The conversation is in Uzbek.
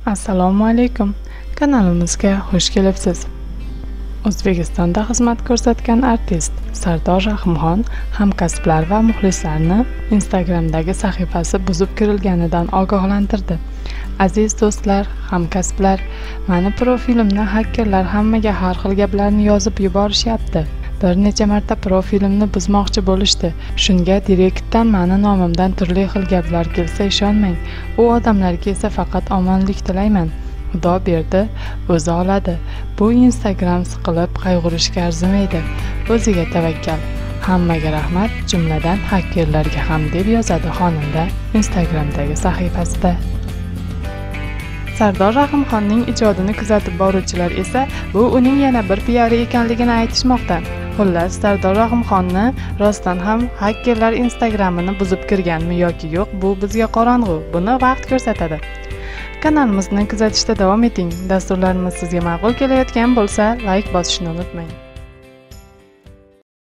Assalomu alaykum. Kanalimizga xush kelibsiz. O'zbekistonda xizmat ko'rsatgan artist Sardor Rahimxon hamkasblar va muxlislarni Instagramdagi sahifasi buzib kirilganidan ogohlantirdi. Aziz do'stlar, hamkasblar, meni profilimni xakerlar hammaga har xil gaplarni yozib yuborishyapti. Bir necha marta profilimni buzmoqchi bo'lishdi. Shunga direktdan meni nomimdan turli xil gaplar kelsa ishonmang. U odamlarga esa faqat omonlik tilayman. Xudo berdi, o'zi oladi. Bu Instagram siqilib qayg'urishga arzimaydi. O'ziga tavakkal. Hammaga rahmat, jumladan xakerlarga ham, deb yozadi xonanda Instagramdagi sahifasida. Sardor Rahimxonning ijodini kuzatib boruvchilar esa bu uning yana bir piari ekanligini aytishmoqda. Xullas, Sardor Rahimxonni rostdan ham xakerlar Instagramini buzib kirganmi yoki yo'q, bu bizga qorong'u. Buni vaqt ko'rsatadi. Kanalimizni kuzatishda davom eting. Dasturlarimiz sizga ma'qul kelayotgan bo'lsa, like bosishni unutmang.